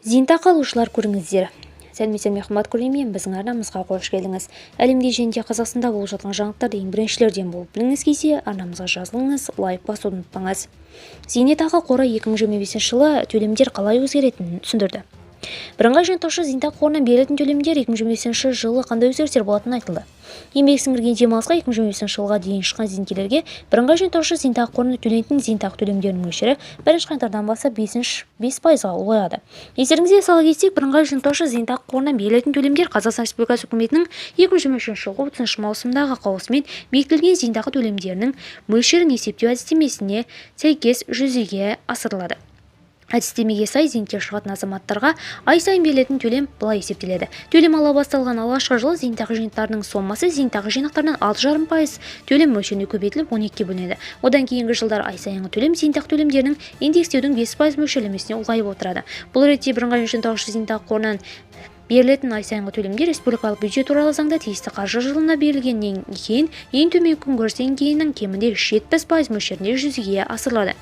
Зейнетақы алушылар, көріңіздер! Сәлеметсіздер ме, қымбат көрермен! Біздің арнамызға қош келдіңіз! Әлемде және де Қазақстанда болып жатқан жаңалықтарды ең біріншілерден болып білгіңіз келсе, арнамызға жазылыңыз, лайк басуды ұмытпаңыз. Зейнетақы қоры 2025 жылы төлемдер қалай өзгеретінін түсіндірді. Бірыңғай жинақтаушы зейнетақы қорынан берілетін төлемдер 2025 жылы қандай өзгерістер болатыны айтылды. Еңбек сіңірген, демалысқа 2025 жылға дейін шыққан зейнеткерлерге бірыңғай жинақтаушы зейнетақы қорына төленетін зейнетақы төлемдерінің мөлшері 1 қаңтардан бастап 5 пайызға ұлғаяды. Естеріңізге сала кетсек, бірыңғай жинақтаушы зейнетақы қорынан берілетін төлемдер Қазақстан Республикасы Үкіметінің 2023 жылғы 30 маусымдағы қаулысымен бекітілген зейнетақы төлемдерінің мөлшерін есептеу әдістемесіне сәйкес жүзеге асырылады. Әдістемеге сай, зейнетке шығатын азаматтарға ай сайын берілетін төлем былай есептеледі: төлем ала басталған алғашқы жылы зейнетақы жинақтарының сомасы зейнетақы жинақтарынан 6,5% төлем мөлшеріне көбейтіліп, 12-ге бөлінеді. Одан кейінгі жылдары ай сайынғы төлем зейнетақы төлемдерінің индекстеудің 5% мөлшерлемесіне ұлғайып отырады. Бұл ретте бірыңғай жинақтаушы зейнетақы қорынан берілетін ай сайынғы төлемдер республикалық бюджет туралы заңда тиісті қаржы жылына берілгеннен кейін ең төменгі күнкөріс деңгейінің кемінде 70% мөлшерінде жүзеге асырылады.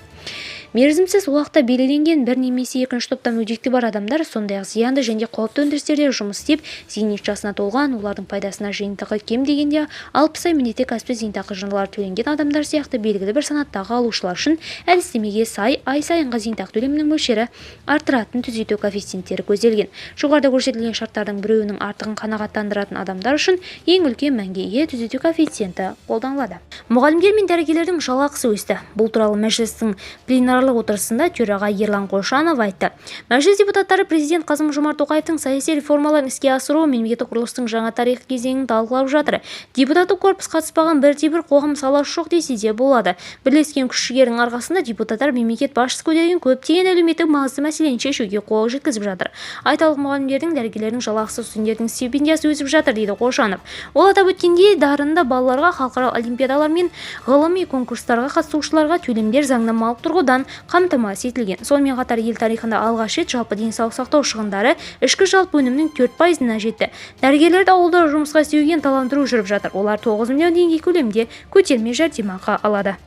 Мерзімсіз уақытта белгіленген бір немесе екінші топта мүгедектігі бар адамдар, сондай-ақ зиянды және қауіпті өндірістерде жұмыс істеп, зейнет жасына толған, олардың пайдасына жиынтығы кем дегенде 60 ай міндетті кәсіптік зейнетақы жарналары төленген адамдар сияқты белгілі бір санаттағы алушылар үшін әдістемеге сай ай сайынғы зейнетақы төлемінің мөлшері арттыратын түзету коэффициенттері көзделген. Жоғарыда көрсетілген шарттардың біреуінің артығын қанағаттандыратын адамдар үшін ең үлкен мәнге ие түзету коэффициенті қолданылады. Мұғалімдер мен дәрігерлердің жалақысы өсті. Бұл туралы Мәжілістің пленарлық отырысында төраға Ерлан Қошанов айтты. Мәжіліс депутаттары президент Қасым-Жомарт Тоқаевтың саяси реформаларын іске асыру, мемлекеттік құрылыстың жаңа тарихи кезеңін талқылап жатыр. Депутаттық корпус қатыспаған бірде-бір қоғам саласы жоқ десе де болады. Бірлескен күш-жігердің арқасында депутаттар мемлекет басшысы көтерген көптеген әлеуметтік маңызды мәселені шешуге қол жеткізіп жатыр. Айталық, мұғалімдердің, дәрігерлердің жалақысы, студенттердің стипендиясы өсіп жатыр, дейді Қошанов. Ол атап өткендей, дарынды балаларға, халықаралық олимпиадалар мен ғылыми конкурстарға қатысушыларға төлемдер заңнамалық тұрғыдан қамтамасыз етілген. Сонымен қатар ел тарихында алғаш рет жалпы денсаулық сақтау шығындары ішкі жалпы өнімнің 4%-ына жетті. Дәрігерлерді ауылда жұмысқа істеуге ынталандыру жүріп жатыр. Олар 9 миллион теңге көлемінде көтерме жәрдемақы алады.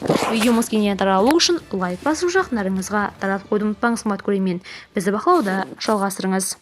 Видеомыз кеңінен таралу үшін лайк басып, жақындарыңызға таратып қоюды ұмытпаңыз. Қымбат көрермен, бізді бақылауды жалғастырыңыз.